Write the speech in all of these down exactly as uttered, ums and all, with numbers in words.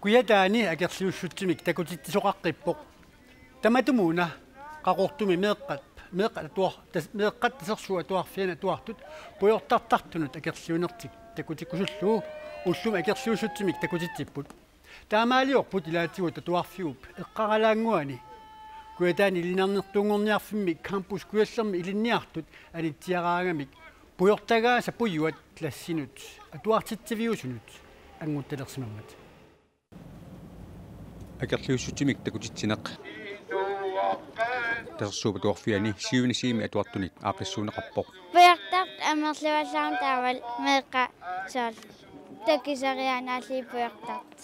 Kujataani akerliussutsimik takutitsisoqaqqippoq. Tamatumuuna Qaqortumi meeqqat, meeqqat atuar-, tas-, meeqqat Tasersuup Atuarfiani atuartut pujortartartunut akerliunertik takutikkusullugu ullumi akerliussutsimik takutitsipput. Taamaaliorput ilaatigut atuarfiup eqqaralaannguani Kujataani ilinniarnertuunngorniarfimmi Campus Kujallermi ilinniartut anitsiaraagamik pujortagaasa pujuat klassinut atuartitsiviusunut anguttalersimammat. Akerliussutsimik takutitsineq Tasersuup Atuarfiani syvende C-mi atuartunit aaqqissuunneqarpoq. Pujortartut amerlivallaarneq taavalu meeqqat soorlu takisariaannaallugit pujortartut.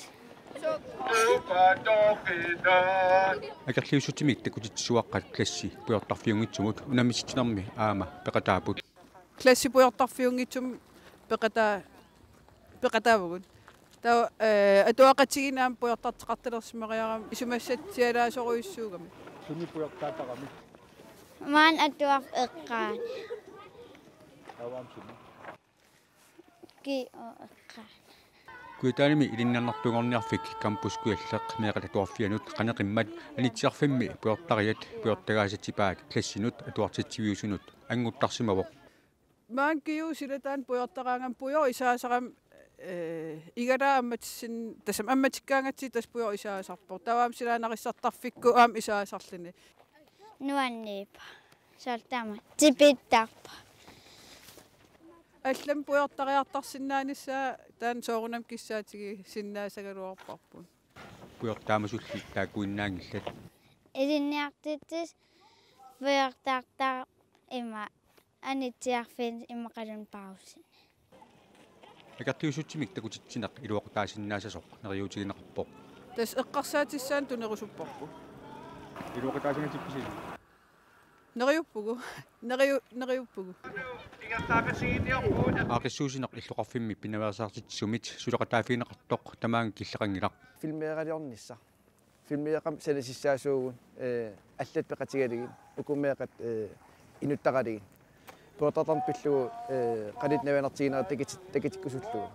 Akerliussutsimik takutitsisuaqqat klassi pujortarfiunngitsumut unammisitsinermi aamma peqataapput. Klassi pujortarfiunngitsumut peqataa-, peqataavugut. Taava, eh, atuaqatigiinni aamma pujortartoqartalersimariarami isumassatsilaasorujussuugami. Sumi pujortaataramik? Maani atuarfik eqqaani. Taava aamma sumi? Ki-, o, eqqaani. Kujataanimi ilinniarnertuunngorniarfik Campus Kujalleq meeqqat atuarfiannut qaneqimmat anitsiarfimmi pujortariat pujortagaasatipaat klassinut atuartitsiviusunut annguttarsimavoq. Maani Kiu silataani pujortaraangami pujooq isaasarami, eh, igalaa ammatissin-, tassami ammatikkaangatsigit tassa pujooq isaasarpoq. Taava aamma silaannarissartarfikku aamma isaasarluni. Nuanniippoq. Soorlu taama. Tipittarpoq. Allamik pujortariartarsinnaanissaa taanna soorunami kissaatigisinnaassagaluarparput. Pujortaamasulli taakkuinnaanngillat. Ilinniartitsisut pujortartaraat ima anitsiarfiit immaqaluunniit pausini. Akerliussutsimik takutitsineq iluaqutaasinnaassasoq neriuutigineqarpoq. Tassa eqqarsaatissaanut tunerusupparput. Iluaqutaasinnaatippisi? Neriuppugut. Neriu-, neriuppugut. Aaqqissuussineq illoqarfimmi pinaveersaartitsisumit suleqataaffigineqartoq tamaanga killeqanngilaq. Filmeeraliornissaq. Filmeeqqamik sanasissaasuugut, eh, allat peqatigalugit, uku meeqqat, eh, inuttaqalugit. Pujortartarneq pillugu, eh, qanoq navianartiginerat takut-, takutikkusullugu.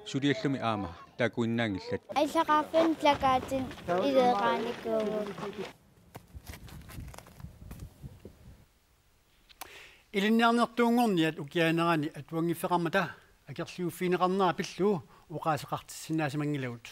Suliallumi aamma taakkuinnaanngillat. Illoqarfinni plakaatit ileeqaanikuuvugut. Ilinniarnertuunngorniat ukiaanerani atuanngiffeqarmata akerliuffigineqarnera pillugu oqaaseqartissinnaasimanngillat.